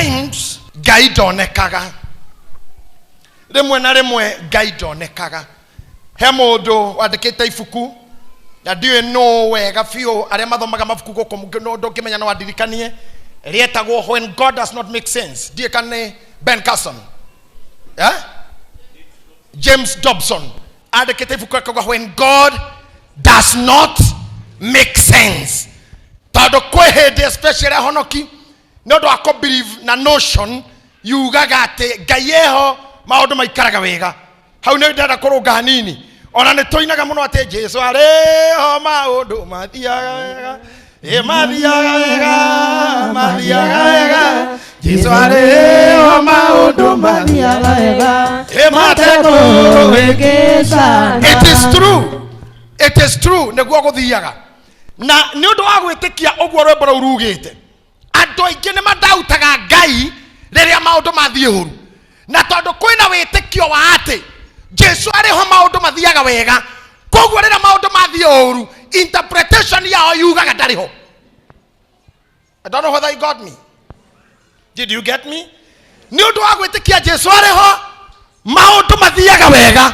Sometimes Ngai ndonekaga, rĩmwe na rĩmwe Ngai ndonekaga. He mũndũ wandĩkĩte ibuku na ndiũĩ nũ wega biũ, arĩa mathomaga mabuku gũkũ no ndũngĩmenya, no andirikanie, rĩetagwo When God Does Not Make Sense. Ndiũĩ kana nĩ Ben Carson, eh? James Dobson andĩkĩte ibuku akauga When God Does Not Make Sense, tondũ kwĩ hĩndĩ especially ahonoki nĩ ũndũ wa kũ believe na notion yugaga atĩ Ngai eho maũndũ maikaraga wega. Hau nĩ ndĩrenda kũrũnga hanini. Ona nĩ tũinaga mũno atĩ Jesu arĩ ho maũndũ mathiaga wega, ĩ mathiaga wega, mathiaga wega, Jesu arĩ ho maũndũ mathiaga wega, ĩ matekũhĩngĩcana. It is true, it is true, nĩguo gũthiaga. Na nĩ ũndũ wa gwĩtĩkia ũguo rwĩmbo rũu rugĩte, andũ aingĩ nĩ mandautaga Ngai rĩrĩa maũndũ mathiĩ ũru, na tondũ kwĩna wĩtĩkio wa atĩ Jesu arĩ ho maũndũ mathiaga wega, koguo rĩrĩa maũndũ mathiĩ ũru, interpretation yao yugaga ndarĩ ho. I don't know whether you got me. Did you get me? Nĩ ũndũ wa gwĩtĩkia Jesu arĩ ho maũndũ mathiaga wega,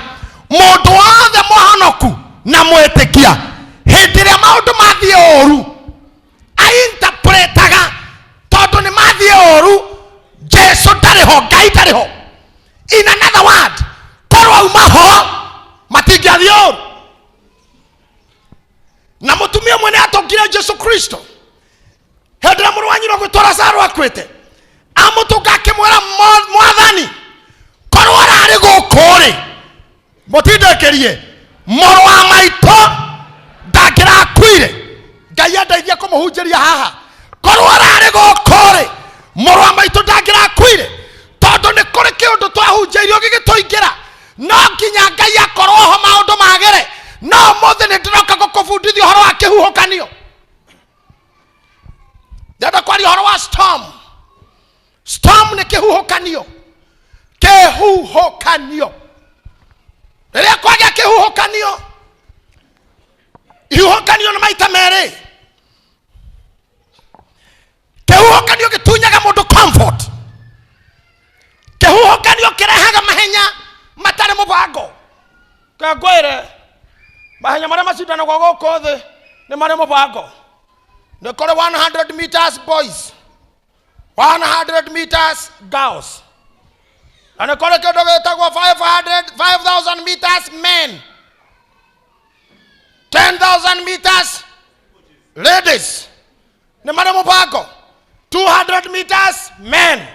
mũndũ wothe mũhonoku na mwĩtĩkia, hĩndĩ ĩrĩa maũndũ mathiĩ ũru, ainterpretaga tondũ nĩ mathiĩ ũru, Jesu ndarĩ ho, Ngai ndarĩ ho. In another word, korwo auma ho matingĩathiĩ ũru. Na mũtumia ũmwe nĩ atũngire Jesu Kristo hĩndĩ ĩrĩa mũrũ wa nyina ũgwĩtwo Lazaro akuĩte. Amũtũnga akĩmwĩra, "Mwathani, korwo ararĩ gũkũ rĩ, mũtindĩkĩrie, mũrũ wa maitũ ndangĩrakuire." Ngai andeithie kũmũhunjĩria haha. Korwo ararĩ gũkũ rĩ, mũrũ wa maitũ ndangĩrakuire, tondũ nĩ kũrĩ kĩũndũ twahunjĩirio gĩgĩtũingĩra, no nginya Ngai akorwo ho maũndũ magĩre. No ũmũthĩ nĩ ndĩroka gũkũbundithia ũhoro wa kĩhuhũkanio. Ndĩrenda kwaria ũhoro wa storm. Storm nĩ kĩhuhũkanio. Kĩhuhũkanio, rĩrĩa kwagĩa kĩhuhũkanio, ihuhũkanio nĩ maita merĩ. Kĩhuhũkanio gĩtunyaga mũndũ comfort. Kĩhuhũkanio kĩrehaga mahenya matarĩ mũbango. Kangwĩre, mahenya marĩa macindanagwo gũkũ thĩ nĩ marĩ mũbango. Nĩ kũrĩ 100 meters boys, 100 meters girls, na nĩ kũrĩ kĩndũ gĩtagwo 500 5000 meters men, 10,000 meters ladies. Nĩ marĩ mũbango. 200 meters men,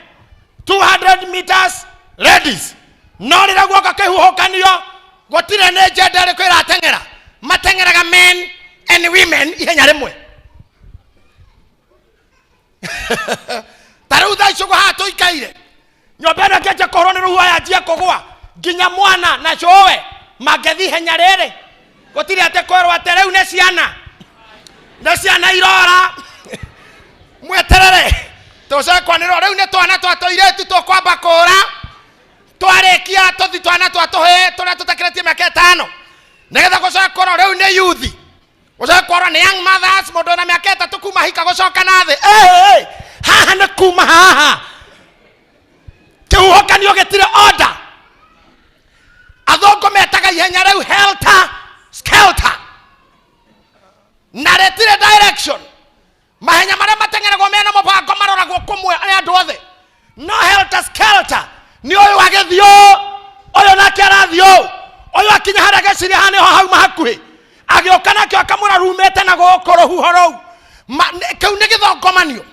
200 meters ladies. No rĩrĩa guoka kĩhuhũkanio, gũtirĩ nĩ njenda ĩrĩkũ ĩrateng'era, mateng'eraga men and women ihenya rĩmwe. Ta rĩu thaa ici ũguo haha tũikaire, nyũmba ĩno ĩngĩanjia kũhũrwo nĩ rũhuho, yanjie kũgũa, nginya mwana na cũwe mangĩthiĩ ihenya rĩrĩ. Gũtirĩ atĩ kwĩrwo atĩ rĩu nĩ ciana, nĩ ciana irora, mweterere tũcoke kwanĩrĩrwo rĩu nĩ twana twa tũirĩtu tũkwamba kũra, twarĩkia tũthi twana twa tũhĩĩ tũrĩa tũtakĩrĩtie mĩaka 5, nĩgetha gũcoke kwĩrwo rĩu nĩ yuthi, gũcoke kwĩrwo nĩ young mothers, mũndũ wĩna mĩaka 3 kuma hika gũcoka na thĩ. Ĩ, haha nĩ kuma haha kĩhuhũkanio gĩtirĩ order. Athũngũ metaga ihenya rĩu helter skelter, na rĩtirĩ direction. Mahenya marĩa mateng'eragwo mena mũbango maroragwo kũmwe nĩ andũ othe, no helter skelter nĩ ũyũ agĩthiĩ ũũ, ũyũ nake arathiĩ ũũ, ũyũ akinya harĩa ageciria haha nĩho hauma hakuhĩ, agĩũka nakĩo akamwĩra rumĩte na gũkũ rũhuho rũu. Kĩu nĩ gĩthongomanio.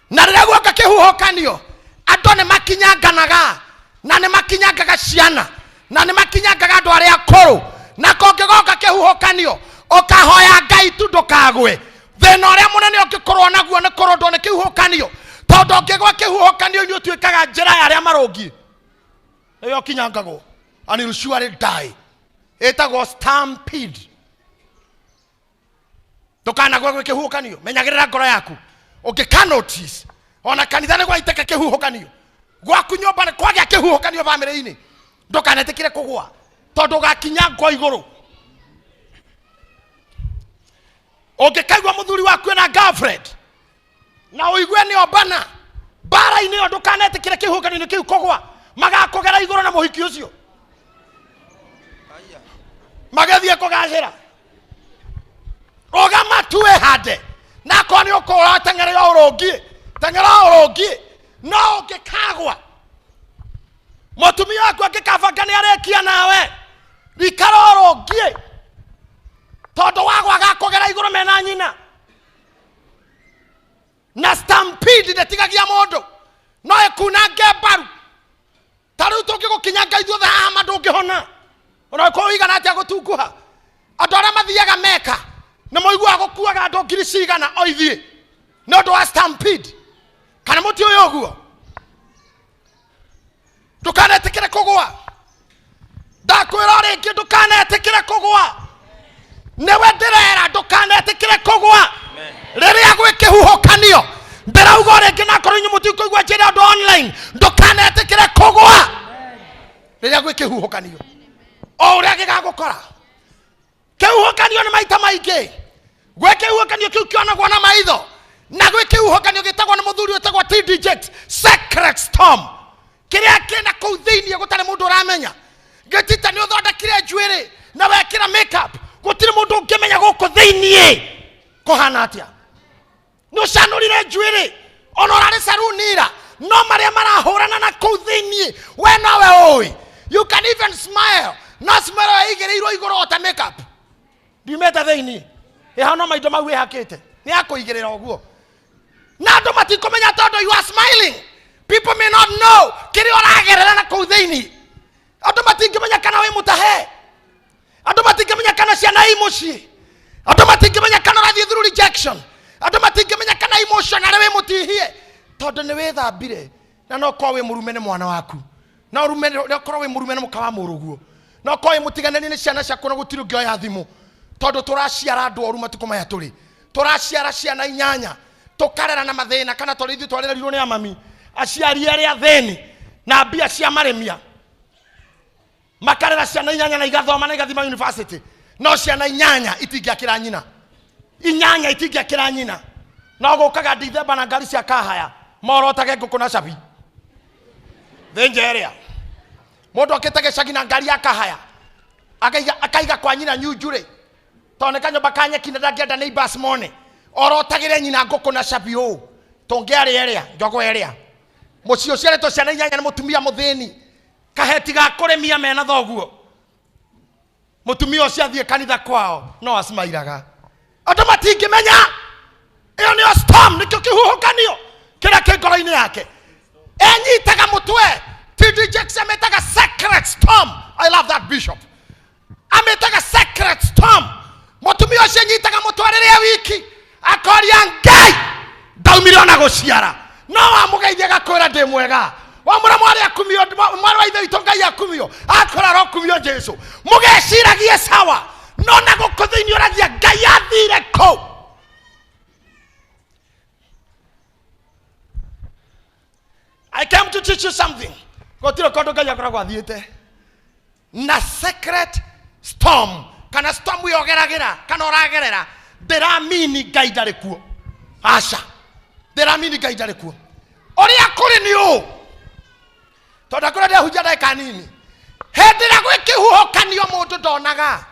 Na rĩrĩa guoka kĩhuhũkanio, andũ nĩ makinyanganaga, na nĩ makinyangaga ciana, na nĩ makinyangaga andũ arĩa akũrũ. Na kũngĩgoka kĩhuhũkanio, ũkahoya Ngai tu ndũkagwe. Thĩna ũrĩa mũnene ũngĩkorwo naguo nĩ kũrũndwo nĩ kĩhuhũkanio, tondũ ũngĩgwa kĩhuhũkanio-inĩ ũtuĩkaga njĩra ya arĩa marũngiĩ, nĩyo ũkinyangagwo, and you'll surely die. Ĩtagwo stampede. Ndũkanagwe gwĩ kĩhuhũkanio, menyagĩrĩra ngoro yaku. Ũngĩka notice ona kanitha nĩ gwaitĩka kĩhuhũkanio, gwaku nyũmba nĩ kwagĩa kĩhuhũkanio, bamĩrĩ-inĩ, ndũkanetĩkĩre kũgwa, tondũ ũgakinya ngo igũrũ. Ũngĩkaigua mũthuri waku ena girlfriend na ũigue nĩ ombana, Mbara-inĩ ĩyo ndũkanetĩkĩre kĩhuhũkanio-inĩ kĩu kũgwa, magakũgera igũrũ na mũhiki ũcio magĩthiĩ kũgacĩra. Rũgama tu wĩhande, na akorwo nĩ ũkũra teng'era o ũrũngiĩ, teng'era o ũrũngiĩ, no ũngĩkagwa mũtumia waku angĩkabanga nĩ arĩkia nawe, ikara ũrũngiĩ, tondũ wagwa agakũgera igũrũ mena nyina. Na stampede ndĩtigagia mũndũ, no ĩkunange mbaru. Ta rĩu tũngĩgũkinyanga ithuothe haha ma ndũngĩhona, ona ũkorwo ũigana atĩa gũtunguha. Andũ arĩa mathiaga Meka nĩ moiguaga gũkuaga andũ ngiri cigana o ithiĩ nĩ ũndũ wa stampede. Kana mũtiũĩ ũguo? Ndũkanetĩkĩre kũgũa. Ndakwĩra o rĩngĩ, ndũkanetĩkĩre kũgũa. Nĩwe ndĩrera, ndũkanetĩkĩre kũgũa rĩrĩa gwĩ kĩhuhũkanio. Ndĩrauga o rĩngĩ, nakorwo inyuĩ mũtikũigua njĩra andũ online, ndũkanetĩkĩre kũgũa rĩrĩa gwĩ kĩhuhũkanio. O ũrĩa gĩgagũkora kĩhuhũkanio nĩ maita maingĩ. Gwĩ kĩhuhũkanio kĩu kĩonagwo na maitho, na gwĩ kĩhuhũkanio gĩtagwo nĩ mũthuri wĩtagwo TD Jakes sacred storm, kĩrĩa kĩna kũu thĩinĩ gũtarĩ mũndũ ũramenya. Gĩtita nĩ ũthondekire njuĩrĩ na wekĩra makeup, gũtirĩ mũndũ ũngĩmenya gũkũ thĩinĩ kũhana atĩa. Nĩ ũcanũrire njuĩrĩ ona ũrarĩ saruni ira, no marĩa marahũrana na kũu thĩinĩ we nowe ũĩ. You can even smile, no smile ĩyo ĩigĩrĩirwo igũrũ o ta makeup, ndiumĩte thĩinĩ. Ĩhana maindo mau wĩhakĩte nĩ yakũigĩrĩra ũguo, na andũ matikũmenya tondũ you are smiling. People may not know kĩrĩa ũragerera na kũu thĩinĩ. Andũ matingĩmenya kana wĩ mũtahe, andũ matingĩmenya kana ciana i mũciĩ, andũ matingĩmenya kana ũrathiĩ through rejection, andũ matingĩmenya kana emotionally wĩ mũtihie, tondũ nĩ wĩthambire. Na no korwo wĩ mũrume nĩ mwana waku, no rume no korwo wĩ mũrume nĩ mũka wa mũrũguo, no korwo wĩ mũtiganĩrie nĩ ciana ciaku, na gũtirĩ ũngĩoya thimũ, tondũ tũraciara andũ oru matukũ maya tũrĩ. Tũraciara ciana inyanya tũkarera na mathĩna, kana tondũ ithuĩ twarerirwo nĩ amami aciari arĩa athĩni na mbia cia marĩmia, makarera ciana inyanya na igathoma na igathima university, no ciana inyanya itingĩakĩra nyina, inyanya itingĩakĩra nyina. No gũkaga Dithemba na ngari cia kahaya morotage ngũkũ na cabi thĩnja ĩrĩa mũndũ okĩte gĩcagi na ngari ya kahaya akaiga, akaiga kwa nyina nyunjurĩ, tondũ nĩ kanyũmba ka nyeki na ndangĩenda neighbors mone, orotagĩre nyina ngũkũ na cabi. Ũũ tũngĩarĩa ĩrĩa njogo ĩrĩa mũciĩ ũciarĩtwo ciana inyanya nĩ mũtumia mũthĩni, kaheti ga kũrĩmia mena thoguo. Mũtumia ũcio athiĩ kanitha kwao no acimairaga, andũ matingĩmenya ĩyo nĩyo storm, nĩkĩo kĩhuhũkanio kĩrĩa kĩ ngoro-inĩ yake. Enyitaga mũtwe. TD Jakes amĩtaga sacred storm. I love that bishop. Amĩtaga sacred storm. Mũtumia ũcio enyitaga mũtwe rĩrĩa wiki, akoria Ngai ndaumire ona gũciara, no wamũgeithia agakwĩra ndĩ mwega. Wamũra mwarĩ akumio, mwarĩ wa ithe witũ Ngai akumio, akwĩra arokumio Jesu. Mũgeciragie sawa, no na gũkũ thĩinĩ ũragia Ngai athire kũ. I came to teach you something. Gũtirĩ kũndũ Ngai akoragwo athiĩte. Na secret storm kana storm ĩyo ũgeragĩra kana ũragerera ndĩramini Ngai ndarĩ kuo. Aca, ndĩramini Ngai ndarĩ kuo. Ũrĩa kũrĩ nĩ ũũ, tondũ akũrĩa ndĩrahunjia ndagĩka nini, hĩndĩ ĩrĩa gwĩ kĩhuhũkanio mũndũ ndonaga.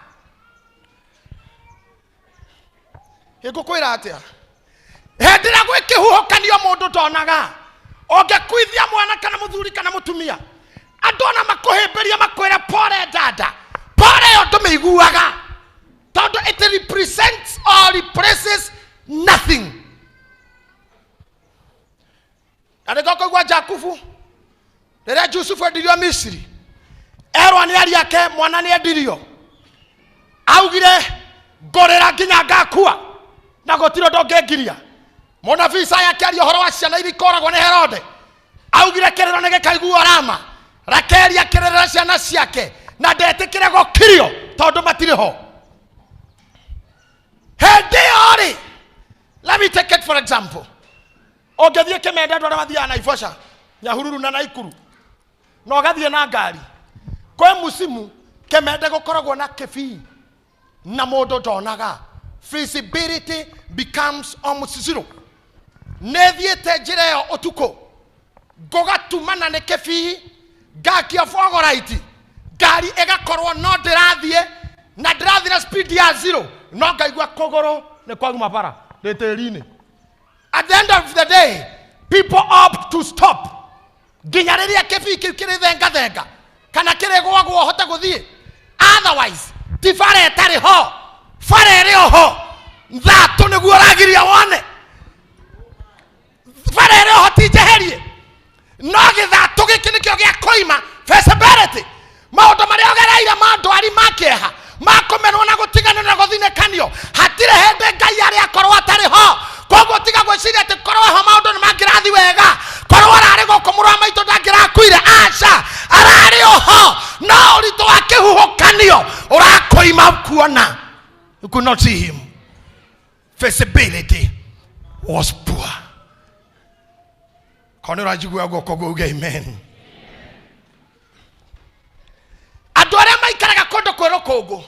Ngũkwĩra atĩa, hĩndĩ ĩrĩa gwĩ kĩhuhũkanio mũndũ ndonaga. Ũngĩkuithia mwana kana mũthuri kana mũtumia, andũ ona makũhĩmbĩria makwĩre pole dada, pole ĩyo ndũmĩiguaga, tondũ it represents or replaces nothing. Na nĩkĩo kũigua Jakubu rĩrĩa Jusufu endirio Misiri, erwo nĩ ariũ ake mwana nĩ endirio, augire ngũrĩra nginya ngakua na gũtirĩ ũndũ ũngĩngiria. Mũnabii Isaya akĩaria ũhoro wa ciana iria ikoragwo nĩ Herode, augire kĩrĩro nĩ gĩkaiguo Rama, Rakeli akĩrĩrĩra ciana ciake na ndetĩkĩre gũkirio tondũ matirĩ ho. Hĩndĩ ĩyo rĩ, let me take it for example, ũngĩthiĩ Kĩmende, andũ arĩa mathiaga Naivasha, Nyahururu na Naikuru, na ũgathiĩ na ngari, kwĩ musimu Kĩmende gũkoragwo na kĩbii na mũndũ ndonaga. Visibility becomes almost zero. Nĩ thiĩte njĩra ĩyo ũtukũ. Ngatumana nĩ kĩbii, ngakia fogoraiti, ngari ĩgakorwo no ndĩrathiĩ na ndĩrathiĩ na speed ya zero, no ngaigua kũgũrũ nĩ kwauma bara ndĩ tĩri-inĩ. At the end of the day, people opt to stop nginya rĩrĩa kĩbii kĩu kĩrĩthengathenga kana kĩrĩgwagwo hote gũthiĩ. Otherwise ti bara ĩtarĩ ho, bara ĩrĩ o ho, thatũ nĩguo ũragiria wone bara ĩrĩ o ho, ti njeherie, no gĩthatũ gĩkĩ nĩkĩo gĩa kũima feasibility. Maũndũ marĩa ũgereire ma ndwari, ma kĩeha, ma kũmenwo na gũtiganĩrio na gũthinĩkanio, hatirĩ hĩndĩ Ngai arĩ akorwo atarĩ ho. Koguo tiga gwĩciria atĩ korwo ho maũndũ nĩ mangĩrathi wega, korwo ararĩ gũkũ mũrũ wa maitũ ndangĩrakuire. Aca, ararĩ oho, no ũritũ wa kĩhuhũkanio ũrakũima kuona. You could not see him. Visibility was poor. Korwo nĩ ũranjigua guoko uge amen. Andũ arĩa maikaraga kũndũ kwĩ rũkũngũ,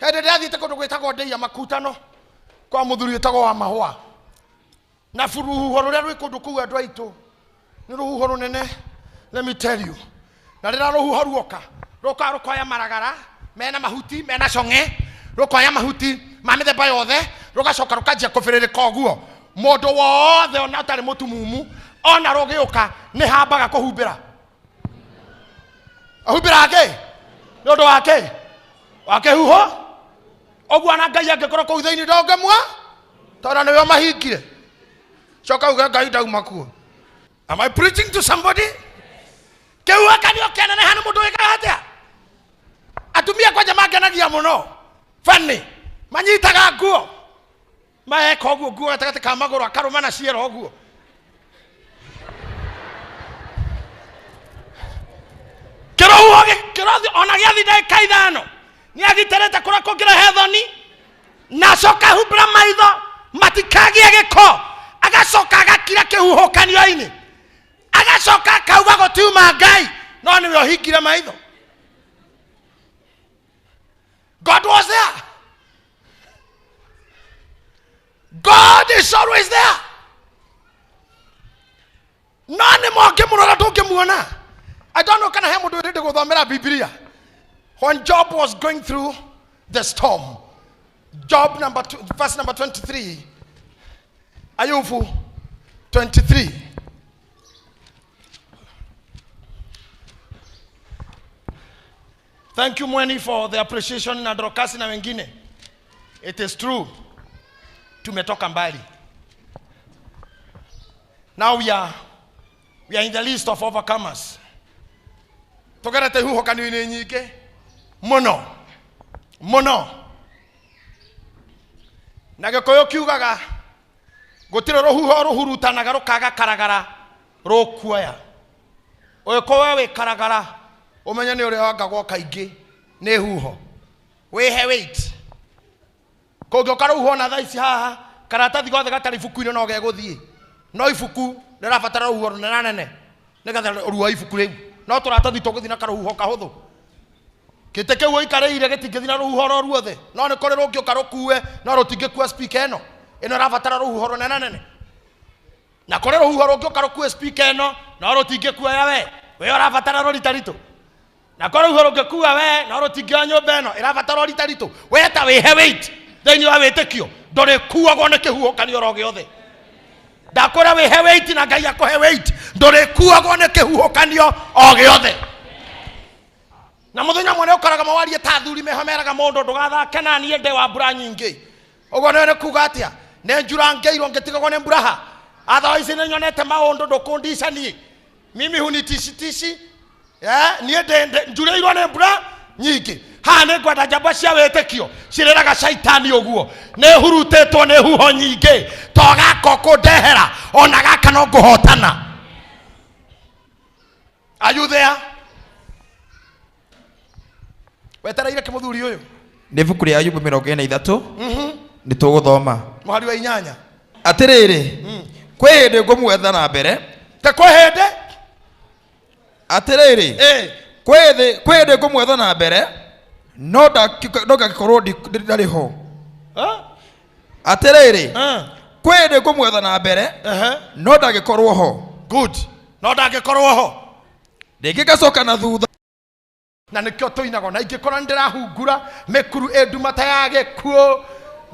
hĩndĩ ndĩrathiĩte kũndũ gwĩtagwo Ndĩia Makutano kwa mũthuri wĩtagwo wa Mahũa, na rũhuho rũrĩa rwĩ kũndũ kũu, andũ aitũ, nĩ rũhuho rũnene. Let me tell you, na rĩrĩa rũhuho ruoka, rũkaga rũkoya maragara mena mahuti, mena cong'e, rũkoya mahuti ma mĩthemba yothe, rũgacoka rũkanjia kũbĩrĩrĩka ũguo. Mũndũ wothe ona ũtarĩ mũtumumu ona rũgĩũka nĩ hambaga kũhumbĩra, ahumbĩra kĩ? Nĩ ũndũ wa kĩ? Wa kĩhuho ũguo. Ona Ngai angĩkorwo kũu thĩinĩ ndũngĩmua, tondũ nĩwe mahingire. Coka uge, "Ngai, ndauma kuo." Am I preaching to somebody? Kĩhuhũkanio kĩaneneha nĩ mũndũ wĩkaga atĩa? Atumia kwanja mangenagia mũno bani, manyitaga nguo, maheka ũguo nguo gatagatĩ ka magũrũ, akarũma na ciero ũguo. Kĩrũhuho kĩrothi ona gĩathi ndagĩka 5 nĩ agitĩrĩte kũrĩa kũngĩrehe thoni, na acoka ahumbĩra maitho matikagĩe gĩko, agacoka agakira kĩhuhũkanio-inĩ, agacoka akauga gũtiuma Ngai, no nĩwe ũhingire maitho. God was there. God is always there, no nĩ mongĩmũrora ndũngĩmuona. I don't know kana he mũndũ wĩrĩndĩ gũthomera Bibilia. When Job was going through the storm, Job number two, verse number 23, Ayubu 23. Thank you, Mweni, for the appreciation, na Dorokasi na wengine. It is true, tumetoka mbali. Now we are in the list of overcomers. Tugerete huhokanio-inĩ nyingĩ mũno mũno, na Gĩkũyũ kiugaga gũtirĩ rũhuho rũhurutanaga rũkaga karagara rũkuoya. Ũgĩkorwo we wĩ karagara, ũmenye nĩ ũrĩa wangagwo kaingĩ nĩ huho. Wĩhe weight, kũngĩũka rũhuho na thaa ici haha, karatathi gothe gatarĩ ibuku-inĩ no gegũthiĩ, no ibuku rĩrabatara rũhuho rũnene nene nĩgetha ruoe ibuku rĩu, no tũratathi tũgũthiĩ na karũhuho kahũthũ. Gĩtĩ kĩu ũikarĩire gĩtingĩthiĩ na rũhuho ro ruothe, no nĩ kũrĩ rũngĩũka rũkue, no rũtingĩkua speaker ĩno. Ĩno ĩrabatara rũhuho rũnene nene. Na kũrĩ rũhuho rũngĩũka rũkue speaker ĩno, no rũtingĩkuoya we, we ũrabatara rũritaritũ. Na kũrĩ rũhuho rũngĩkua we, no rũtingĩoya nyũmba ĩno, ĩrabatara ũritaritũ. We ta wĩhe weight thĩinĩ wa wĩtĩkio, ndũrĩkuagwo nĩ kĩhuhũkanio oro gĩothe. Ndakwĩra wĩhe weight na Ngai akũhe weight, ndũrĩkuagwo nĩ kĩhuhũkanio o gĩothe. Na mũthenya ũmwe nĩ ũkoraga mawarie ta athuri meho, meraga mũndũ, "Ndũgathake na niĩ, ndĩ wa mbura nyingĩ." Ũguo nĩ nĩ kuga atĩa? Nĩ njurangĩirwo ngĩtigagwo nĩ mburaha. Otherwise nĩ nyonete maũndũ, ndũkũndica niĩ, mimi hunitishitishi. Niĩ njurĩirwo nĩ mbura nyingĩ. Haha nĩ ngwenda njamba cia wĩtĩkio cirĩraga caitani ũguo, "Nĩ hurutĩtwo nĩ huho nyingĩ, to gaka ũkũndehera, ona gaka no ngũhotana." Are you there? Wetereire kĩ, mũthuri ũyũ? Nĩ ibuku rĩa Ayubu 43, nĩ tũgũthoma mũhari wa 8. Atĩrĩrĩ, kwĩ hĩndĩ ngũmwetha na mbere. Te kwĩ hĩndĩ? Atĩrĩrĩ, kwĩ hĩndĩ ngũmwetha na mbere, no ngagĩkorwo ndarĩ ho. Atĩrĩrĩ, kwĩ hĩndĩ ngũmwetha na mbere, no ndagĩkorwo ho. Good. No ndangĩkorwo ho. Rĩngĩ ngacoka na thutha. Na nĩkĩo tũinagwo na ingĩkorwo nĩndĩrahungura mĩkuru ĩ nduma ta ya gĩkuũ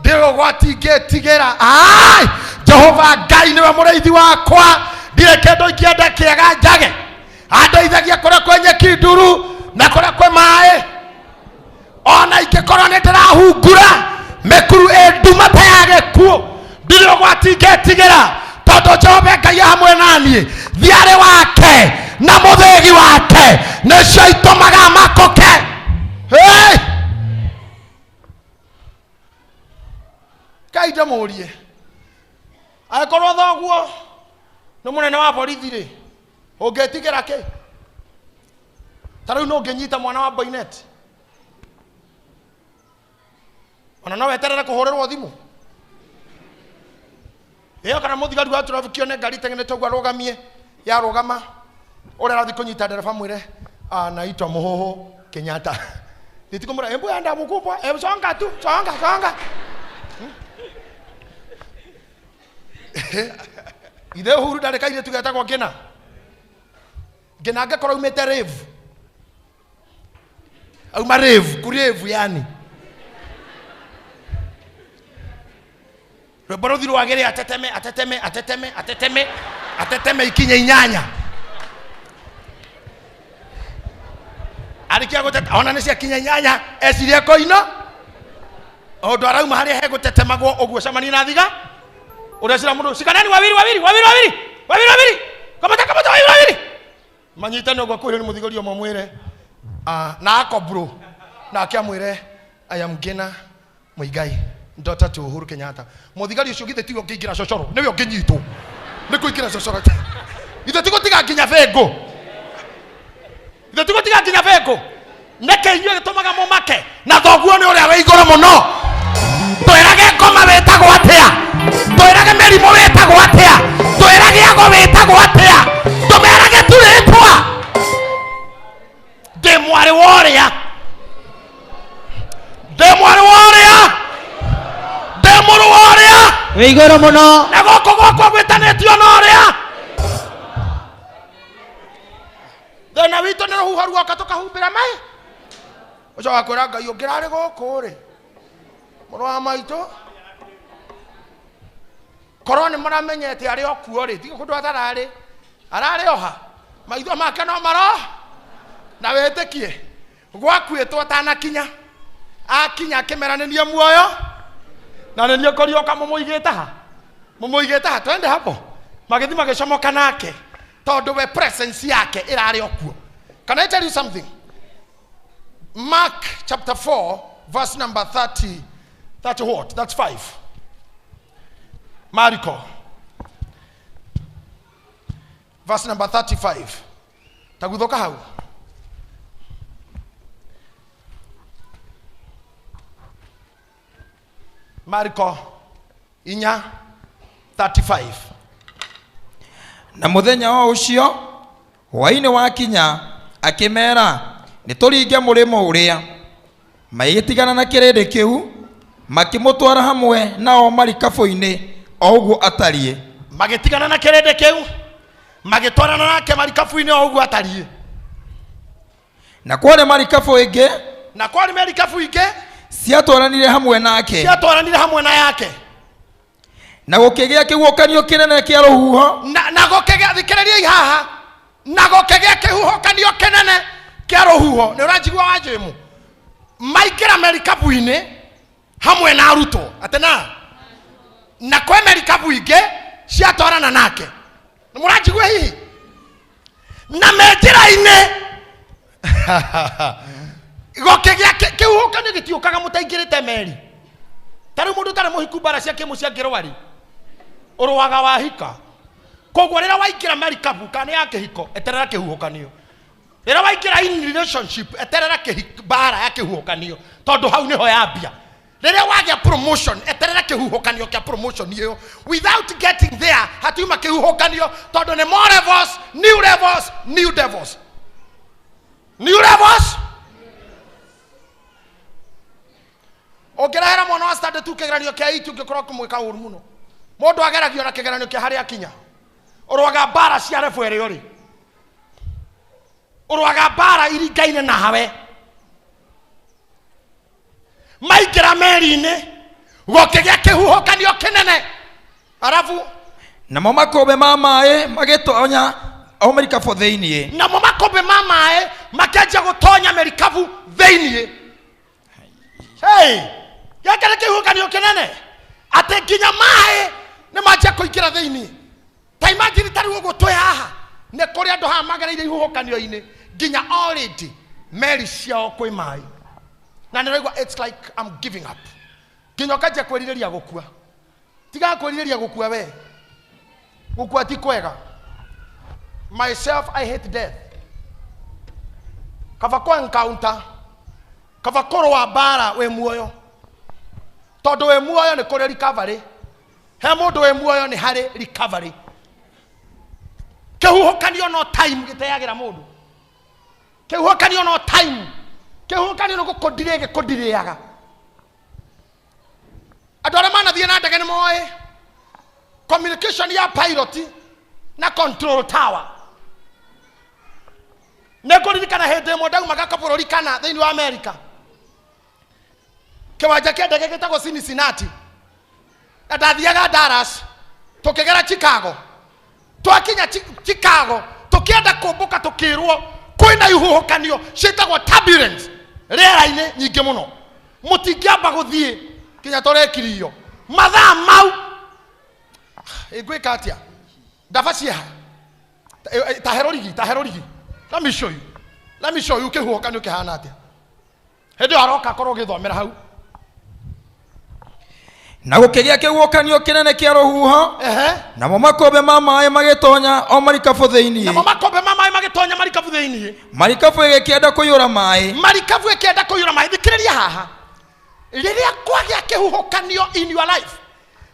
ndĩ ũgwati ingĩtigĩra. Ai, Jehova Ngai nĩwe mũrĩithi wakwa, ndirĩ kĩndũ ingĩenda kĩega njage. Andeithagia kũrĩa kwĩ nyeki nduru na kũrĩa kwĩ maĩ. Ona ingĩkorwo nĩndĩrahungura mĩkuru ĩ nduma ta ya gĩkuũ ndirĩ ũgwati ingĩtigĩra, tondũ Jehova Ngai hamwe na niĩ. Thiarĩ wake na mũthĩgi wake nĩcio itũmaga makũke. Hey! Ngai ndĩmũrie, angĩkorwo thoguo nĩ mũnene wa borithi rĩ, ũngĩtigĩra kĩ? Ta rĩu no ũngĩnyita mwana wa Boinet, ona no weterere kũhũrĩrwo thimũ ĩyo, kana mũthigari wa traffic one ngari itengenete ũguo arũgamie, yarũgama ũrĩa arathiĩ kũnyita ndereba mwĩre, naitwa Mũhũhũ Kenyatta. Nitikumura hebu enda mkubwa, hebu songa tu, songa songa. Ithe Uhuru ndarĩ kairĩtu getagwo Ngina. Ngina angĩkorwo aumĩte rave. Auma rave, kurevu yani. Rwĩmbo rũthi rwagĩrĩ ateteme ateteme ateteme ateteme ateteme ikinye inyanya. Arĩkia gũteta ona nĩ ciakinya inyanya ecirie koino. Ũndũ arauma harĩa hegũtetemagwo ũguo cemanie na thiga. Ũrecira mũndũ cikanani wawili wawili wawili wawili wawili wawili kamata kamata wawili wawili. Manyitane ũguo kwĩrĩ nĩ mũthigari ũmwe mwĩre na ako bro nake amwĩre I am Ngina Muigai, daughter to Uhuru Kenyatta. Mũthigari ũcio githĩ tiwe ũngĩingĩra cocoro, nĩwe ũngĩnyitwo nĩ kũingĩra cocoro. Ithe tigũtiga nginya bengũ, ithe tigũtiga nginya bengũ. Nĩkĩ inyuĩ gĩtũmaga mũmake na thoguo nĩ ũrĩa wĩ igũrũ mũno? Twĩrage ngoma wĩtagwo atĩa, twĩrage mĩrimũ wĩtagwo atĩa, twĩrage ago wĩtagwo atĩa, tũmerage tu rĩtwa. Ndĩ mwarĩ wa ũrĩa, ndĩ mwarĩ wa ũrĩa, ndĩ mũrũ wa ũrĩa wĩ igũrũ mũno. Na gũkũ gwakwa gwĩtanĩtio na ũrĩa. Thĩna witũ nĩ rũhuho ruoka tũkahumbĩra maĩ. Ũcio wakwĩra Ngai ũngĩrarĩ gũkũ rĩ, mũrũ wa maitũ, korwo nĩ mũramenyete arĩ o kuo rĩ, tiga kũndũ atararĩ, ararĩ oha, maitho make no maro na wĩtĩkie gwakuĩtwo atanakinya, akinya akĩmera nĩ niĩ muoyo na nĩ niĩ kũriũka. Mũmũigĩte ha, mũmũigĩte ha, twende hapo. Magĩthiĩ magĩcomoka nake tondũ we presence yake ĩrarĩ o kuo. Can I tell you something? Mark chapter 4 verse number 30, 30 what? That's 5. Mariko verse number 35. Taguthoka hau. Mariko inya 35. Na mũthenya o ũcio hwaĩ-inĩ wakinya akĩmera nĩ tũringe mũrĩmo ũrĩa. Magĩtigana na kĩrĩndĩ kĩu makĩmũtwara hamwe nao marikabu-inĩ o ũguo atariĩ. Magĩtigana na kĩrĩndĩ kĩu magĩtwarana nake marikabu-inĩ o ũguo atariĩ. Na kwarĩ marikabu ĩngĩ, na kwarĩ marikabu ingĩ ciatwaranire hamwe nake, ciatwaranire hamwe na yake. Na gũkĩgĩa kĩhuhũkanio kĩnene kĩa rũhuho, na gũkĩgĩa, thikĩrĩriai haha, na gũkĩgĩa kĩhuhũkanio kĩnene kĩa rũhuho. Nĩ ũranjigua wa Jĩmũ? Maingĩra merikabu-inĩ hamwe na arutwo atĩ na kwĩ merikabu ingĩ ciatwarana nake. Nĩ mũranjigua hihi? Na me njĩra-inĩ gũkĩgĩa kĩhuhũkanio gĩtiũkaga mũtaingĩrĩte meri. Ta rĩu mũndũ ũtarĩ mũhiku mbara cia kĩmũciĩ angĩrũa rĩ, ũrũaga wahika. Koguo rĩrĩa waingĩra merikabu kana nĩ ya kĩhiko, eterera kĩhuhũkanio. Rĩrĩa waingĩra in relationship, eterera mbara ya kĩhuhũkanio, tondũ hau nĩho yambia. Rĩrĩa wagĩa promotion, eterera kĩhuhũkanio kĩa promotion ĩyo. Without getting there, hatiuma kĩhuhũkanio, tondũ nĩ more levels, new levels, new devils. New levels. Ũngĩrehera mwana wa standard 2 kĩgeranio kĩa 8 ũngĩkorwo ũkĩmwĩka ũru mũno. Mũndũ ageragio na kĩgeranio kĩa harĩa akinya. Ũrũaga mbara cia level ĩrĩa ũrĩ. Ũrũaga mbara iringaine nawe. Maingĩra meri-inĩ, gũkĩgĩa kĩhuhũkanio kĩnene. Arabu Namo makũmbĩ ma maĩ magĩtonya o marikabu thĩinĩ. Namo makũmbĩ ma maĩ makĩanjia gũtonya merikabu thĩinĩ. Hey, gĩkĩ nĩ kĩhuhũkanio kĩnene atĩ nginya maĩ nĩ manjia kũingĩra thĩinĩ. Ta imagine ta rĩu ũguo twĩ haha, nĩ kũrĩ andũ haha magereire ihuhũkanio-inĩ nginya already meri ciao kwĩ maĩ, na nĩ ũraigua it's like I'm giving up, nginya ũkanjia kwĩrirĩria gũkua. Tiga kwĩrirĩria gũkua, we gũkua ti kwega. Myself, I hate death. Kaba kũ encounter, kaba kũrũa mbara wĩ muoyo, tondũ wĩ muoyo nĩ kũrĩ recovery. He mũndũ wĩ muoyo nĩ harĩ recovery. Kĩhuhũkanio no time gĩteagĩra mũndũ. Kĩhuhũkanio no time. Kĩhuhũkanio nĩ gũkũndirĩ gĩkũndirĩaga. Andũ arĩa manathiĩ na ndege nĩ moĩ communication ya pilot na control tower. Nĩ ngũririkana hĩndĩ ĩmwe ndaumaga kabũrũri kana thĩinĩ wa Amerika, kĩwanja kĩa ndege gĩtagwo Cincinnati, na ndathiaga Dallas, tũkĩgera Chicago. Twakinya Chicago, tũkĩenda kũmbũka, tũkĩrwo kwĩna ihuhũkanio ciĩtagwo turbulence rĩera-inĩ nyingĩ mũno, mũtingĩamba gũthiĩ nginya tũrĩkirio. Mathaa mau ĩngwĩka atĩa? Ndaba cieha ta herorigi, ta herorigi. Let me show you, let me show you kĩhuhũkanio kĩhana atĩa. Hĩndĩ ĩyo aroka akorwo ũgĩthomera hau. Na gũkĩgĩa kĩhuhũkanio kĩnene kĩa rũhuho, namo makũmbĩ ma maĩ magĩtonya o marikabu thĩinĩ. Namo makũmbĩ ma maĩ magĩtonya marikabu thĩinĩ. Marikabu ĩgĩkĩenda kũiyũra maĩ. Marikabu ĩkĩenda kũiyũra maĩ. Thikĩrĩria haha, rĩrĩa kwagĩa kĩhuhũkanio in your life,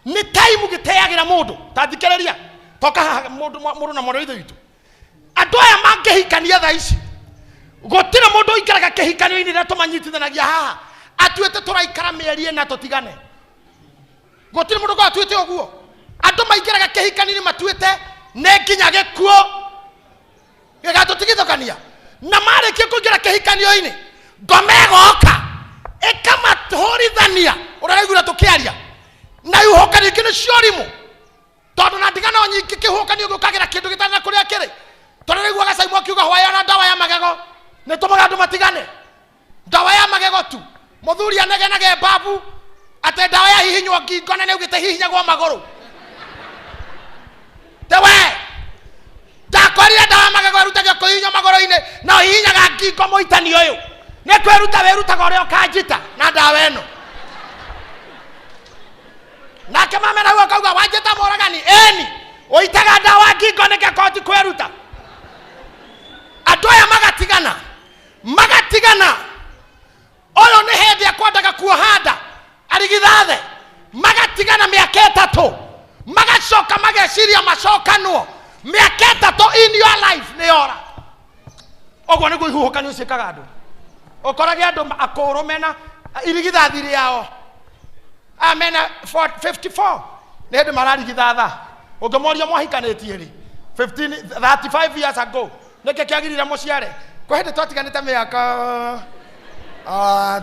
nĩ time gĩteagĩra mũndũ. Ta thikĩrĩria, toka haha, mũndũ mũrũ na mwarĩ wa ithe witũ. Andũ aya mangĩhikania thaa ici, gũtirĩ mũndũ ũikaraga kĩhikanio-inĩ rĩrĩa tũmanyitithanagia haha atuĩte tũraikara mĩeri ĩna tũtigane. Gũtirĩ mũndũ ũkoragwo atuĩte ũguo. Andũ maingĩraga kĩhikanio-inĩ matuĩte nĩ nginya gĩkuũ gĩgatũtigithũkania, na marĩkia kũingĩra kĩhikanio-inĩ, ngoma ĩgoka ĩkamatũrithania. Ũrĩa ũraiguire tũkĩaria na ihuhũkanio ingĩ nĩ cia ũrimũ, tondũ na ndigano nyingĩ kĩhuhũkanio gĩũkagĩra kĩndũ gĩtarĩ na kũrĩa kĩrĩ. Tondũ nĩguo gacaimu akiuga hwaĩ ona ndawa ya magego nĩ tũmaga andũ matigane. Ndawa ya magego tu, mũthuri anegenage mbabu atĩ ndawa ya hihinywo ngingo, na nĩaugĩte hihinyagwo magũrũ. Te we ndakorire ndawa ya magego ĩrutagio kũhihinywo magũrũ-inĩ na ũhihinyaga ngingo. Mũitani ũyũ nĩ kwĩruta wĩrutaga ũrĩa ũkanjita na ndawa ĩno. Nake mamera hau akauga wanjĩta mũragani, ĩni ũitaga ndawa ngingo nĩkĩ koti kwĩruta. Andũ aya magatigana, magatigana. Ũyũ nĩ hĩndĩ akwendaga kuoha nda arigithathe, magatigana mĩaka 3, magacoka mageciria macokanwo. Mĩaka 3 in your life nĩ yora. Ũguo nĩguo ihuhũkanio ciĩkaga andũ. Ũkorage andũ akũrũ mena irigithathi rĩao, aya mena 54 nĩ hĩndĩ mararigithatha. Ũngĩmoria mwahikanĩtie rĩ, 15 35 years ago, nĩkĩ kĩagirire mũciare? Kwa hĩndĩ twatiganĩte mĩaka,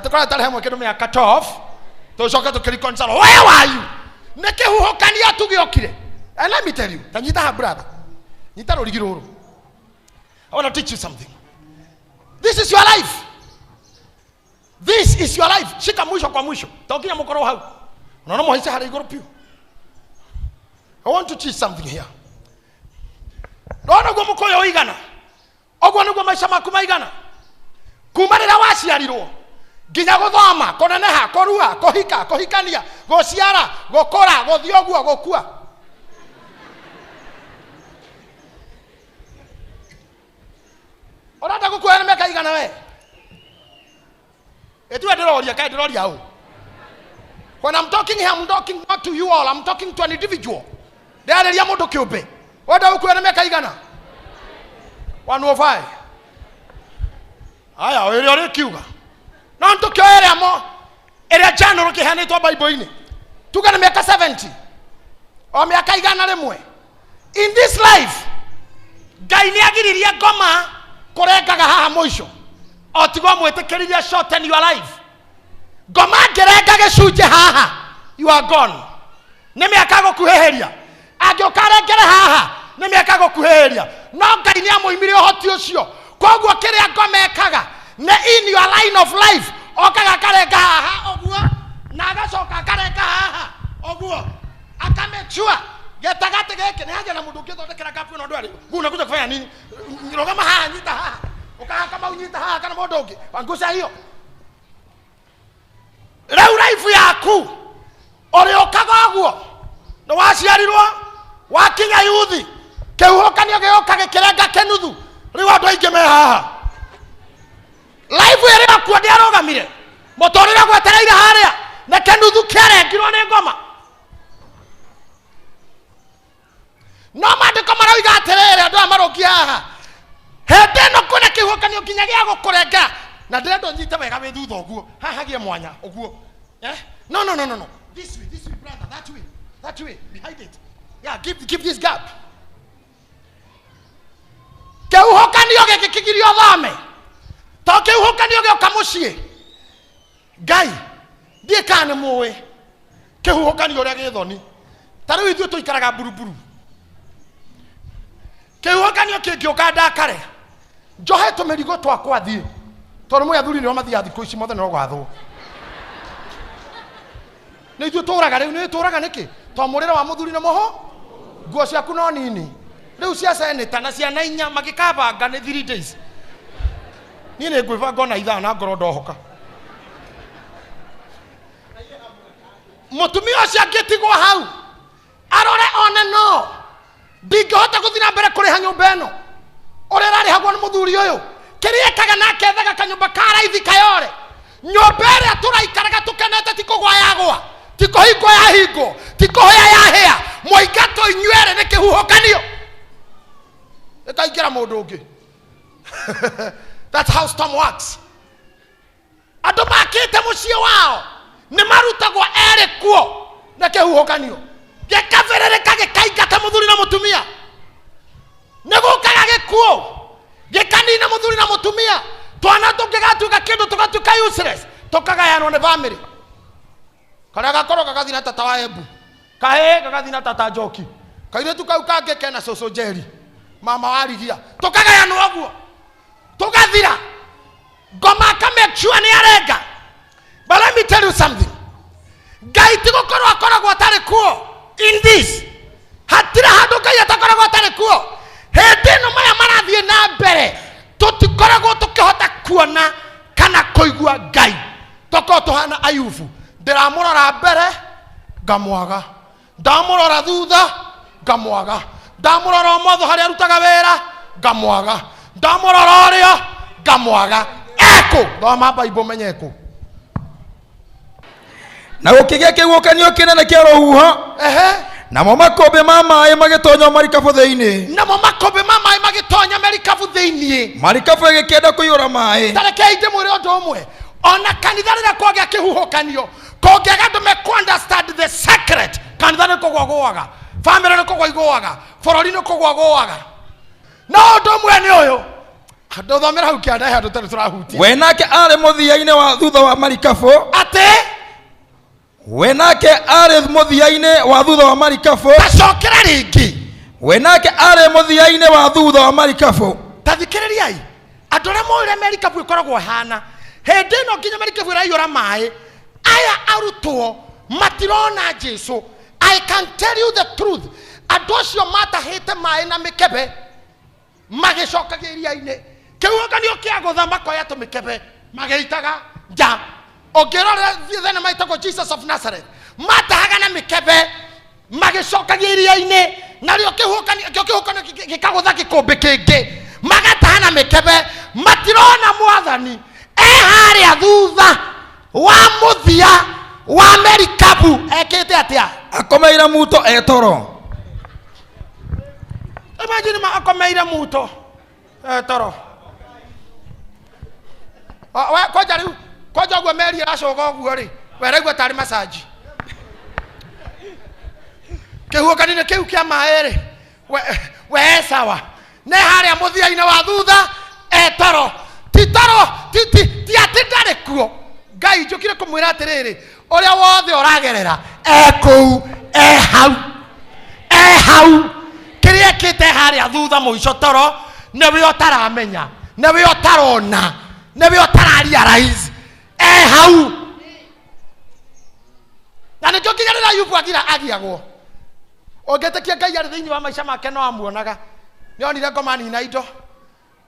tũkoragwo tarĩ hamwe kĩndũ mĩaka 12, tũcoke tũkĩreconcile. Where were you? Nĩ kĩhuhũkanio tu gĩokire. And let me tell you, ta nyita ha brother, nyita rũrigi rũrũ. I want to teach you something. This is your life. This is your life. Shika mwisho kwa mwisho. To nginya mũkorwo hau. Unaona mũhaice harĩa igũrũ piũ. I want to teach something here. Ndona ũguo mũkũyũ ũigana, ũguo nĩguo maica maku maigana. Kuma rĩrĩa waciarirwo nginya gũthoma, kũneneha, kũrua, kũhika, kũhikania, gũciara, gũkũra, gũthiĩ ũguo, gũkua. Ũrenda gũkua nĩ mĩaka igana we? Ĩtiwe ndĩroria, kaĩ ndĩroria ũ? When I'm talking here, I'm talking not to you all, I'm talking to an individual. Ndĩrarĩria mũndũ kĩũmbe. Wenda gũkua nĩ mĩaka igana? 105. Aya, ĩrĩa ũrĩkiuga. No nĩtũkĩoya ĩrĩa mo ĩrĩa general kĩheanĩtwo Bible-inĩ. Tuge nĩ mĩaka 70. O mĩaka 100. In this life, Ngai nĩ agiririe ngoma. Kũrengaga haha mũico. O tigo mwĩtĩkĩririe shorten your life. Ngoma ngĩrenga gĩcunjĩ haha, you are gone. Nĩ mĩaka gũkuhĩhĩria. Angĩũka arengere haha, nĩ mĩaka gũkuhĩhĩria. No Ngai nĩ amũimire ũhoti ũcio. Koguo kĩrĩa ngoma ĩkaga nĩ in your line of life, okaga akarenga haha ũguo, na agacoka akarenga haha ũguo, aka make sure gĩtagatĩ gĩkĩ nĩ hagĩa na mũndũ ũngĩthondekera gap ĩno ndwarĩ. Unakuja kufanya nini? Rũgama haha, nyita haha, ũkaha kama unyita haha kana mũndũ ũngĩ angusha hiyo. Rĩu life yaku ũrĩũkaga ũguo, nĩ waciarirwo wakinya yuthi, kĩhuhũkanio gĩũka gĩkĩrenga kĩnuthu. Rĩu andũ aingĩ me haha, life ĩrĩ okuo ndĩarũgamire, mũtũrĩre gwetereire harĩa na kĩnuthu kĩarengirwo nĩ ngoma. No maandĩko maroiga atĩrĩrĩ, andũ aya marũngiĩ haha, hĩndĩ ĩno kwĩna kĩhuhũkanio nginya gĩa gũkũrenga, na ndĩrenda ũnyite wega wĩ thutha ũguo, haha hagĩe mwanya ũguo. No, no, no, no, no. This way, this way, brother, that way, that way, behind it. Yeah, give this gap. Kĩhuhũkanio gĩkĩ kĩgirio thame, to kĩhuhũkanio gĩoka mũciĩ. Ngai, ndiĩ kana nĩ mũĩ kĩhuhũkanio ũrĩa gĩthoni. Ta rĩu ithuĩ tũikaraga mburuburu. Kĩhuhũkanio kĩngĩũka ndakare, njohe tũmĩrigo twakwa thiĩ, tondũ mwĩ athuri nĩo mathiaga thikũ ici mothe no gwathwo. Nĩ ithuĩ tũraga rĩu, nĩ tũraga nĩkĩ? Tondũ mũrĩre wa mũthuri nĩ mũho, nguo ciaku no nini. Rĩu cia seneta na ciana inya magĩkabanga nĩ 3 days. Niĩ nĩ ngwĩbanga ona ithaa na ngorwo ndohoka. Mũtumia ũcio angĩtigwo hau arore one no ndingĩhota gũthiĩ na mbere kũrĩha nyũmba ĩno ũrĩa ĩrarĩhagwo nĩ mũthuri ũyũ, kĩrĩa ekaga nake ethaga kanyũmba ka raithi kayore. Nyũmba ĩrĩa tũraikaraga tũkenete ti kũgwa yagwa, ti kũhingwo yahingwo, ti kũhĩa yahĩa. Mũingatwo inyuerĩ nĩ kĩhuhũkanio, ĩkaingĩra mũndũ ũngĩ. That's how storm works. Andũ makĩte mũciĩ wao nĩ marutagwo erĩ kuo na kĩhuhũkanio gĩkabĩrĩrĩka gĩkaingata mũthuri na mũtumia. Nĩ gũkaga gĩkuũ gĩkanina mũthuri na mũtumia, twana tũngĩgatuĩka kĩndũ tũgatuĩka useless, tũkagayanwo nĩ family. Karĩa gakorwo gagathiĩ na tata wa Embu, kahĩĩ gagathiĩ na tata Njoki, kairĩtu kau kangĩ kena cũcũ Njeri, mama wa Rigia, tũkagayanwo ũguo tũgathira. Ngoma aka make sure nĩ arenga. But let me tell you something, Ngai ti gũkorwo akoragwo atarĩ kuo in this. Hatirĩ handũ Ngai atakoragwo atarĩ kuo. Hĩndĩ ĩno maya marathiĩ na mbere, tũtikoragwo tũkĩhota kuona kana kũigua Ngai. Tokorwo tũhana Ayubu, ndĩramũrora mbere ngamwaga, ndamũrora thutha ngamwaga, ndamũrora ũmotho harĩa arutaga wĩra ngamwaga, ndamũrora ũrĩo ngamwaga. Ekũ thoma Bible menye ekũ. Na gũkĩgĩa kĩhuhũkanio kĩnene kĩa rũhuho, namo makũmbĩ ma maĩ magĩtonya marikabu thĩinĩ. Namo makũmbĩ ma maĩ magĩtonya marikabu thĩinĩ. Marikabu ĩgĩkĩenda kũiyũra maĩ. Ta rekei ndĩmwĩre ũndũ ũmwe, ona kanitha rĩrĩa kwagĩa kĩhuhũkanio, kũngĩaga andũ me kũ understand the secret, kanitha nĩ kũgwa gũaga, family nĩ kũgwa igũaga, bũrũri nĩ kũgwa gũaga. No ũndũ ũmwe nĩ ũyũ, ndũthomera hau kĩanda he andũ tondũ tũrahutia. We nake arĩ mũthia-inĩ wa thutha wa marikabu. Atĩ? We nake arĩ mũthia-inĩ wa thutha wa marikabu. Tacokera rĩngĩ. We nake arĩ mũthia-inĩ wa thutha wa marikabu. Ta thikĩrĩriai, andũ arĩa moĩ ũrĩa marikabu ĩkoragwo ĩhana, hĩndĩ ĩno nginya marikabu ĩraiyũra maĩ, aya arutwo matirona Jesu. I can tell you the truth, andũ acio matahĩte maĩ na mĩkebe magĩcokagia iria-inĩ, kĩhuhũkanio kĩa gũtha makoya tũmĩkebe magĩitaga nja. Ũngĩrora thenema ĩtagwo Jesus of Nazareth, matahaga na mĩkebe magĩcokagia iria-inĩ, narĩo kĩhuhũkanio gĩkagũtha gĩkũmbĩ kĩngĩ, magataha na mĩkebe, matirona mwathani e harĩa thutha wa mũthia wa merikabu ekĩte atĩa? Akomeire muto etoro. Imagine ma akomeire muto etoro. We kwanja rĩu, kwanja ũguo meri ĩracũga ũguo rĩ, we raigua tarĩ massage. Kĩhuhũkanio kĩu kĩa maĩ rĩ, we sawa. Nĩ harĩa mũthia-inĩ wa thutha Toro ti toro ti ti ti atĩ ndarĩ kuo. Ngai njũkire kũmwĩra atĩrĩrĩ, ũrĩa wothe ũragerera e kũu, e hau, e hau. Kĩrĩa ekĩte harĩa thutha mũico toro nĩwe ũtaramenya, nĩwe ũtarona, nĩwe ũtararealize, e hau. Na nĩkĩo nginya rĩrĩa Ayubu agira agiagwo, ũngĩtĩkia Ngai arĩ thĩinĩ wa maica make no amuonaga. Nĩonire ngoma nina indo,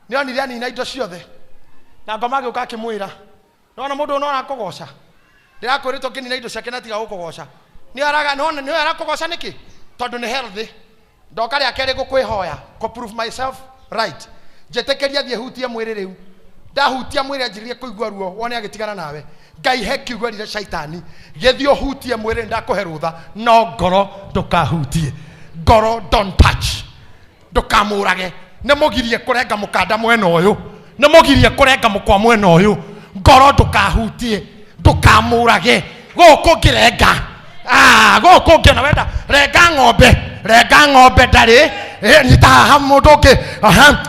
nĩonire anina indo ciothe, na ngoma agĩũka akĩmwĩra, nĩwona mũndũ ũyũ no arakũgoca, ndĩrakwĩrĩte ũngĩnina indo ciake na tiga gũkũgoca. Nĩwe arakũgoca nĩkĩ? Tondũ nĩ healthy. Ndoka rĩa kerĩ gũkwĩhoya, kũ prove myself right, njĩtĩkĩria thiĩ hutie mwĩrĩ rĩu. Ndahutia mwĩrĩ anjĩrĩrie kũigua ruo, wone agĩtigana nawe. Ngai he kiugo erire Shaitani, gĩthiĩ ũhutie mwĩrĩ ndakũhe rũtha, no ngoro ndũkahutie. Ngoro don't touch, ndũkamũrage. Nĩ mũgirie kũrenga mũkanda mwena ũyũ, nĩ mũgirie kũrenga mũkwa mwena ũyũ. Ngoro ndũkahutie, ndũkamũrage. Gũkũ ngĩrenga, gũkũ ngĩona wenda renga ng'ombe, renga ng'ombe ndarĩ. Nyita haha mũndũ ũngĩ. Aha.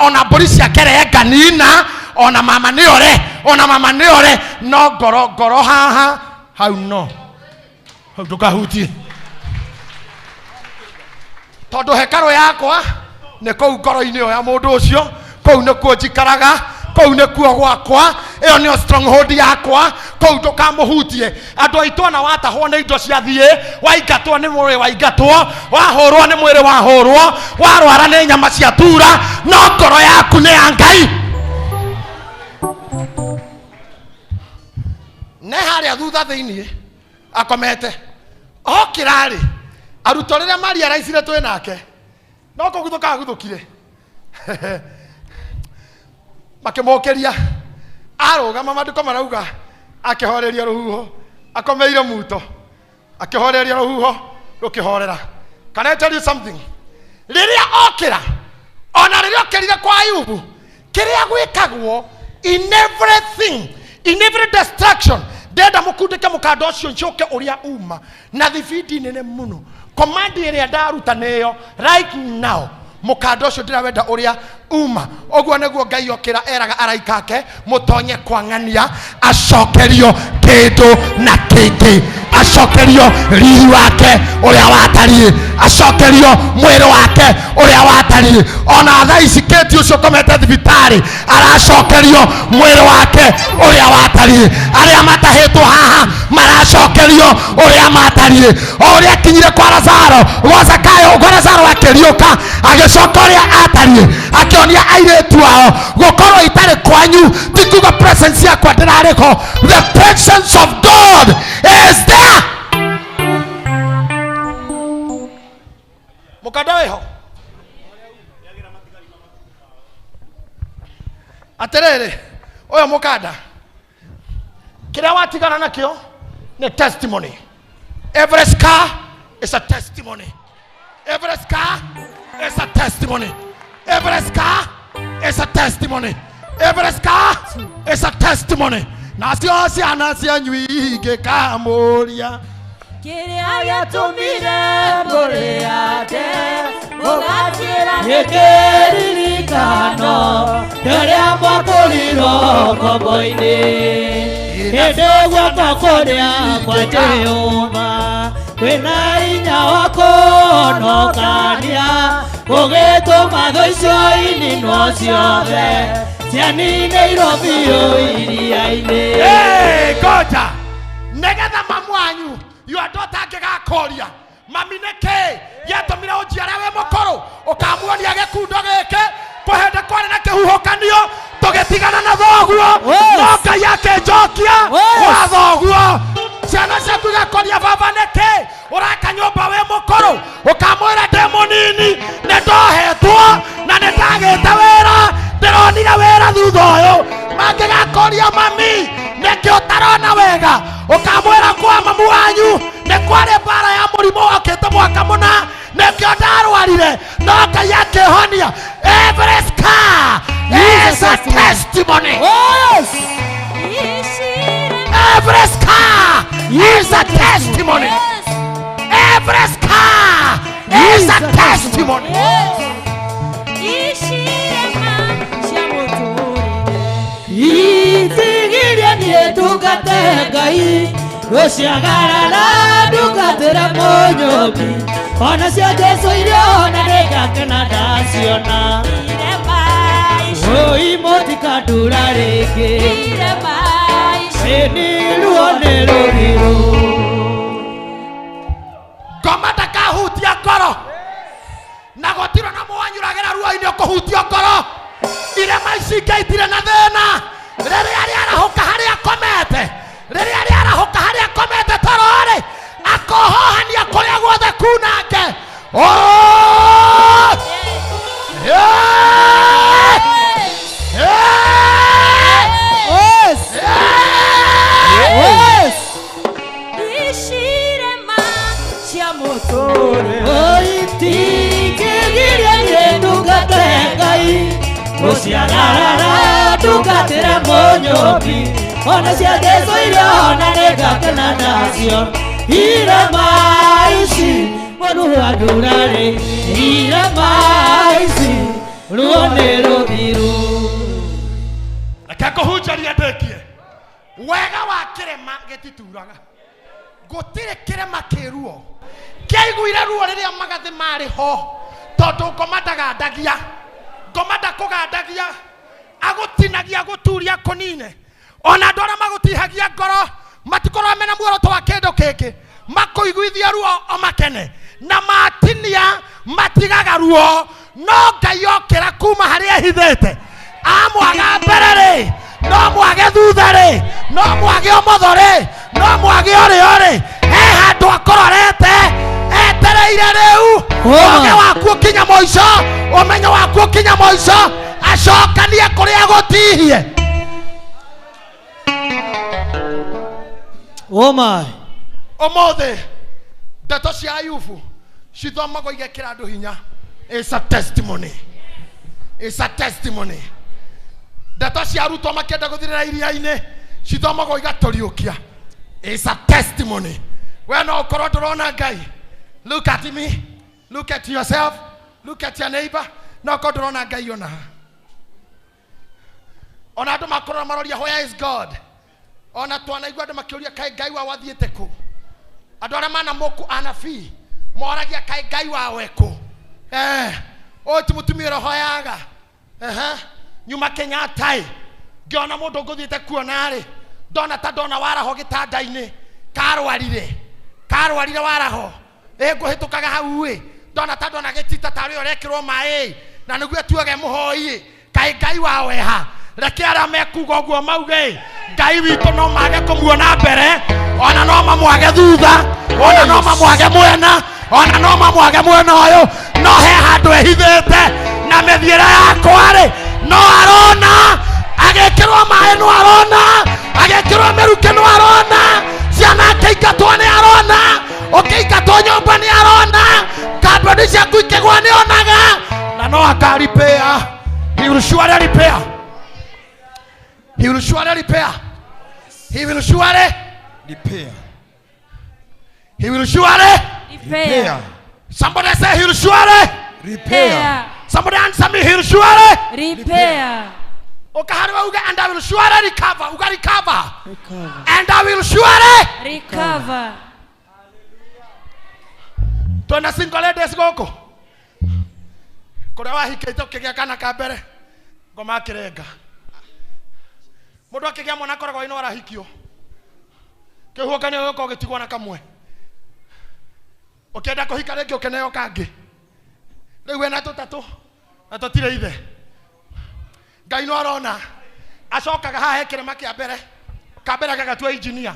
Ona mbũri ciake renga nina, ona mama nĩ ore, ona mama nĩ ore, no ngoro, ngoro haha hau no hau ndũkahutie, tondũ hekarũ yakwa nĩ kũu ngoro-inĩ ĩyo ya mũndũ ũcio, kũu nĩkuo njikaraga, kũu nĩkuo gwakwa, ĩyo nĩyo stronghold yakwa, kũu ndũkamũhutie. Andũ aitũ ona watahwo nĩ indo cia thiĩ, waingatwo nĩ mwĩrĩ waingatwo, wahũrwo nĩ mwĩrĩ wahũrwo, warwara nĩ nyama cia tura, no ngoro yaku nĩ ya Ngai. Ne harĩa thutha thĩinĩ akomete, okĩra-rĩ, arutwo rĩrĩa Maria araicire twĩ nake, no kũguthũka aguthũkire. Makĩmũkĩria, arũgama, maandĩko marauga akĩhoreria rũhuho, akomeire muto, akĩhoreria rũhuho rũkĩhorera. Can I tell you something? Rĩrĩa okĩra, ona rĩrĩa okĩrire kwa Ayubu, kĩrĩa gwĩkagwo in everything, in every destruction, ndenda mũkundĩke mũkanda ũcio njoke ũrĩa uma na thibindi nene mũno. Command ĩrĩa ndaruta nĩyo right now, mũkanda ũcio ndĩrawenda ũrĩa uma. Ũguo nĩguo Ngai okĩra eraga araika ake mũtonye kwang'ania, acokerio kĩndũ na kĩngĩ, acokerio riri wake ũrĩa watariĩ, acokerio mwĩrĩ wake ũrĩa watariĩ. Ona thaa ici Kate ũcio ũkomete thibitarĩ aracokerio mwĩrĩ wake ũrĩa watariĩ. Arĩa matahĩtwo haha maracokerio ũrĩa matariĩ. O ũrĩa akinyire kwa Lazaro, gwa Zakayo, kwa Lazaro akĩriũka, agĩcoka ũrĩa atariĩ, akĩonia airĩtu ao gũkorwo itarĩ kwanyu ti kuga presence yakwa ndĩrarĩ ho. The presence of God is there. Mũkanda wĩho atĩrĩrĩ, ũyũ mũkanda kĩrĩa watigana nakĩo nĩ testimony. Every scar is a testimony. Every scar is a testimony. Every scar is a testimony. Every scar is a testimony. Nacio ciana cianyu ingĩkamũria kĩrĩa gĩatũmire mũrĩate mũgatiĩra nĩ kĩririkano kĩrĩa mwakũrirwo ngombo-inĩ, hĩndĩ guoko kũrĩa kwa Jehova kwĩna hinya wa kũhonokania, gũgĩtũma thũ icio ininwo ciothe cianinĩirwo biũ iria-inĩ. Hey, ngoja nĩgetha mamu wanyu your daughter angĩgakoria mami nĩkĩ gĩatũmire ũnjiare wĩ mũkũrũ, ũkamuonia gĩkundo gĩkĩ kũhĩndĩ kwarĩ na kĩhuhũkanio tũgĩtigana na thoguo, no Ngai akĩnjokia gwa thoguo. Ciana ciaku igakoria baba nĩkĩ ũraka nyũmba wĩ mũkũrũ, ũkamwĩra ndĩ mũnini nĩ ndohetwo na nĩ ndagĩte wĩra, ndĩronire wĩra thutha ũyũ. Mangĩgakoria mami nĩkĩ ũtarona wega, ũkamwĩra kwa mamu wanyu nĩ kwarĩ mbara ya mũrimũ wokĩte mwaka mũna, nĩkĩo ndarwarire no Ngai akĩhonia. Every scar is a testimony. Yes. Every scar is a testimony. Every scar is a testimony. Icirema cia mũtũũrĩre. ndungate Ngai gũciagarara ndungatĩre Mũnyũmbi ona cio Jesũ irio na nĩngakena ndaciona oi mũtikandura rĩngĩ ĩni ruo nĩ rũthiru ngoma ndakahutia ngoro na gũtirĩ na mũwanyuragĩra ruo-inĩ ũkũhutia ngoro irema ici ingĩ itirĩ na thĩna rĩrĩa rĩarahũka harĩa akomete rĩrĩa rĩarahũka harĩa akomete toro-rĩ akohohania kũrĩa guothe kunange. Oh! Yeah! Yeah! Yes! Yes! Ishirema cia mũtũrĩre Oitingĩgiria niĩ ndungate Ngai gũciagarara ndungatĩre Mũnyũmbi ona cia Jesũ irio na nĩngakena nacio irema ici mũruandurarĩ irema ici ruo nĩ rũthiru. Reke ngũhunjĩrie ndĩkie. Wega wa kĩrema gĩtituraga. Gũtirĩ kĩrema kĩ ruo. Kĩaiguire ruo rĩrĩa magathĩ marĩ ho tondũ ngoma ndagandagia. Ngoma ndakũgandagia. Agũtinagia gũturia kũnine. Ona andũ arĩa magũtihagia ngoro matikorwo mena muoroto wa kĩndũ kĩngĩ makũiguithia ruo o makene na matinia matigaga ruo no Ngai okĩra kuma harĩa ehithĩte amwaga mbere rĩ no mwage thutha rĩ no mwage ũmotho rĩ no mwage ũrĩo rĩ he handũ akũrorete etereire rĩu ũgĩ waku ũkinya mũico ũmenyo waku ũkinya mũico acokanie kũrĩa gũtihie. Oh my. Ũmũthĩ ndeto cia Ayubu cithomagwo igekĩra andũ hinya. It's a testimony. It's a testimony. Ndeto cia arutwo makĩenda gũthirĩra iria-inĩ cithomagwo igatũriũkia. It's a testimony. We no ũkorwo ndũrona Ngai. Look at me. Look at yourself. Look at your neighbor. No ũkorwo ndũrona Ngai ona. Ona andũ makorwo maroria where is God? Ona twanaigua andũ makĩũria kaĩ Ngai wao athiĩte kũ? Andũ arĩa manamũku anabii moragia kaĩ Ngai wao e kũ? Ũyũ ti mũtumia ũrĩa ũhoyaga. Nyuma Kenyatta ĩ ngĩona mũndũ ngũthiĩte kuona rĩ ndona ta ndona waraho gĩtanda-inĩ karwarire waraho ĩ ngũhĩtũkaga hau ĩ ndona ta ndona gĩtita tarĩ ũrekĩrwo maĩ na nĩguo atuage mũhoi ĩ kaĩ Ngai wao e ha? Reke arĩa mekuga ũguo mauge Ngai witũ no mage kũmuona mbere ona no mamwage thutha ona no mamwage mwena ona no mamwage mwena ũyũ no he handũ ehithĩte na mĩthiĩre yakwa rĩ no arona agĩkĩrwo maĩ no arona agĩkĩrwo mĩrukĩ no arona ciana akĩingatwo nĩ arona ũkĩingatwo nyũmba nĩ arona kambuni ciaku ikĩgwa nĩ onaga na no akaripĩa. He will surely repair. He will surely repair. He will surely repair. He will surely repair. Somebody say he will surely repair. Somebody answer me, he will surely repair. Ukaharwa uga and I will surely recover. Uga recover. And I will surely recover. Twena single ladies goko. Kuria wahikite ukigia kana ka mbere ngoma akirenga. Mundu akigia mwana akoragwo ino arahikio. Kĩhuhũkanio gĩũka ũgĩtigwo na kamwe. Ũkĩenda kũhika rĩngĩ ũkĩneo kangĩ. Rĩu wĩna tũtatũ na tũtirĩ ithe. Ngai no arona. Acokaga haha he kĩrĩma kĩa mbere. Ka mbere gagatua engineer.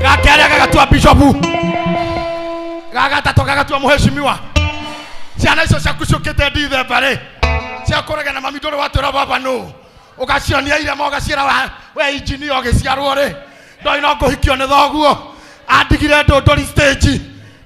Ga kerĩ gagatua bishop. Ga gatatũ gagatua mũheshimiwa. Ciana icio ciaku ciũkĩte ndithemba rĩ ciakũrega na mami ndũrĩ watwĩra baba nũ ũgacionia irema ũgaciĩra we engineer ũgĩciarwo rĩ ndoi no ngũhikio nĩ thoguo andigire ndũndũri stage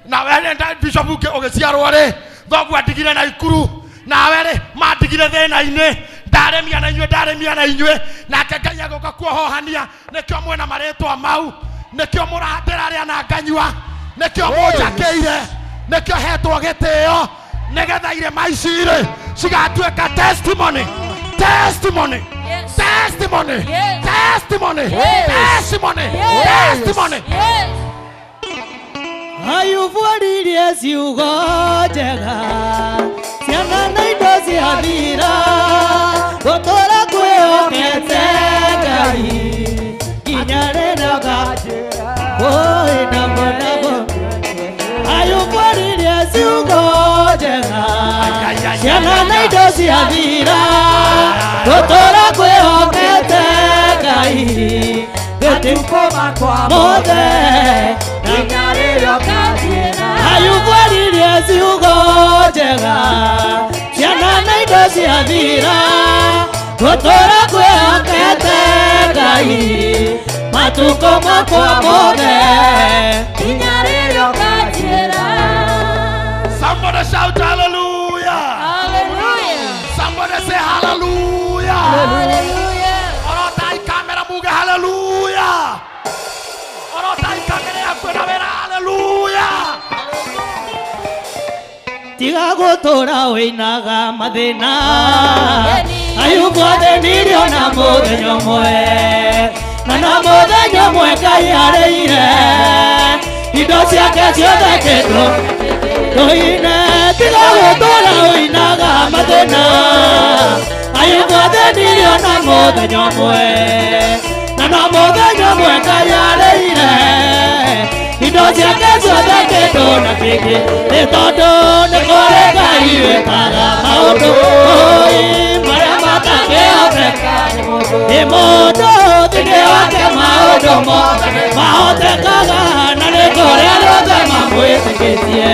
na we bishop ũgĩciarwo rĩ thoguo andigire na ikuru nawe rĩ mandigire thĩna-inĩ ndaremia na inyuĩ ndaremia na inyuĩ nake Ngai agũka kuohohania nĩkĩo mwĩna marĩtwa mau nĩkĩo mũrandĩrarĩa na nganyua nĩkĩo mũnjakĩire nĩkĩo hetwo gĩtĩo nĩgetha irema ici rĩ cigatuĩka testimony. Testimony. Yes. Testimony. Yes. Testimony. Yes. Testimony. Yes. Testimony. Yes. Ayubu aririe ciugo njega ciana na indo ciathira gũtũra kwĩhokete Ngai nginya rĩrĩa ũkanjĩra oi namo namo. Ayubu aririe ciugo njega ciana na indo ciathira gũtũra kwĩhokete Ngai matukũ makwa mothe. Ayubu aririe ciugo njega ciana na indo ciathira gũtũra kwĩhokete Ngai matukũ makwa mothe nginya rĩrĩa ũkanjĩra. Somebody shout hallelujah. Hallelujah. Somebody say hallelujah. Hallelujah. Orotai kamera muge hallelujah. Orotai kamera yaku na wĩra hallelujah. Tiga gũtũra ũinaga mathĩna. Ayubu athĩnirio na mũthenya ũmwe na na mũthenya ũmwe Ngai arĩire indo ciake ciothe kĩndũ tũine. Tiga gũtũra ũinaga mathĩna. Ayubu athĩnirio na mũthenya ũmwe na na mũthenya ũmwe Ngai arĩire indo ciake ciothe kĩndũ na kĩngĩ nĩ tondũ nĩ kũrĩ Ngai wĩkaga maũndũ oi marĩa matangĩhoteka nĩ mũndũ thĩinĩ wake maũndũ mothe mahotekaga na nĩ kũrĩ andũ othe mamwĩtĩkĩtie.